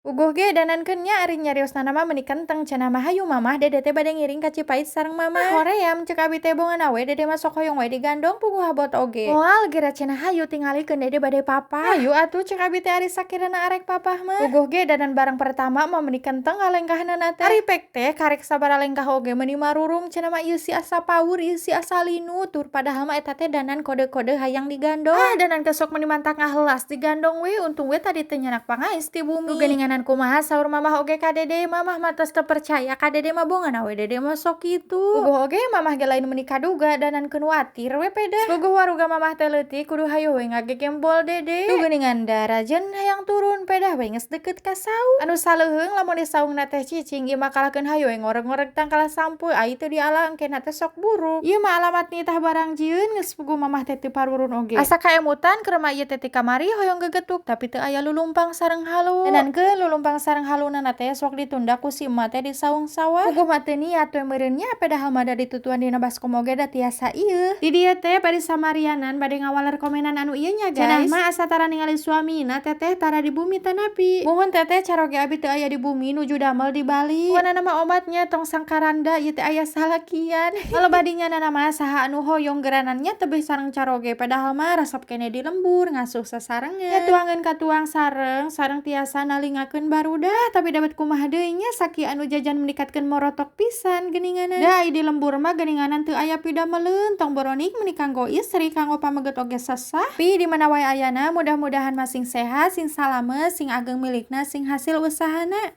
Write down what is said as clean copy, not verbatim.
Puguh ge danankeun nya, ari nyariosna mah meuni kenteng. Cenah mah, "Hayu Mamah, Dede teh bade ngiring ka Cipait sareng Mamah." Hoream, cek abi teh, bongan we Dede mah sok hoyong we digandong, puguh abot oge. "Moal geura," cenah, "hayu tingalikeun Dede bade papah." "Hayu atuh," cek abi teh, ari sakirana arek papah mah. Puguh ge danan barang pertama mah meuni kenteng ngalengkahna teh. Ari pek teh karek sabaraha lengkah oge meuni marurung. Cenah mah, "Ieu si asa paur, ieu si asa linu," tur padahal mah eta teh danan kode-kode hayang digandong. Ah, danan kesok meuni mantak ngahelas digandong we, untung we tadi teh nyanak pangais ti bumi. Duh, geuninganan kumaha saur Mamah oge ka Dede, Mamah mah tos teu percaya ka Dede mah, bongan we Dede mah sok kitu. Puguh oge Mamah ge lain meuni kaduga, danankeun watir we peda. Puguh waruga Mamah teh leutik, kudu hayo we ngagegembol Dede. Duh, geuningan darajen hayang turun, pedah we geus deukeut ka saung. Anu saleuheung lamun di saungna teh cicing, ieu mah kalahkeun hayo we ngoreg-ngoreg tangkal sampeu, ai teu diala engkena teh sok buruk. Ieu mah alamat nitah barang jieun, geus puguh Mamah teh teu parurun oge. Asa kaemutan keur mah ieu teh ti kamari hoyong gegetuk, tapi teu aya lulumpang sareng halu. Danankeun lulumpang sareng haluna teh sok ditunda ku si emak teh di saung sawah. Puguh mah teu niat we meureun nya, padahal mah da ditutuan dina baskom oge da tiasa ieu. Di dieu teh bari samarianan bade ngawaler komenan anu ieu nya, guys. Cenah mah asa tara ningali suamina, teteh tara di bumi tanapi. Muhun Teteh, caroge abi teu aya di bumi nuju damel di Bali. Pokona mah obatnya tong sangkaranda ieu teh aya salakian. Kalau dinya mah saha anu hoyong geranannya tebih sareng caroge, padahal mah resep keneh di lembur ngasuh sasarengan. Ya tuangeun ka tuang sareng sareng tiasa nalingakeun barudak, tapi dapet kumaha deui nya, sakieu anu jajan menikatkeun morotok pisan geuninganan. Da ai di lembur mah geuninganan teu aya pidameleun, tong boronik meuni kanggo istri, kanggo pameget oge sesah. Pi di mana wae ayana, mudah-mudahan masing sehat, sing salamet, sing ageng milikna, sing hasil usahana.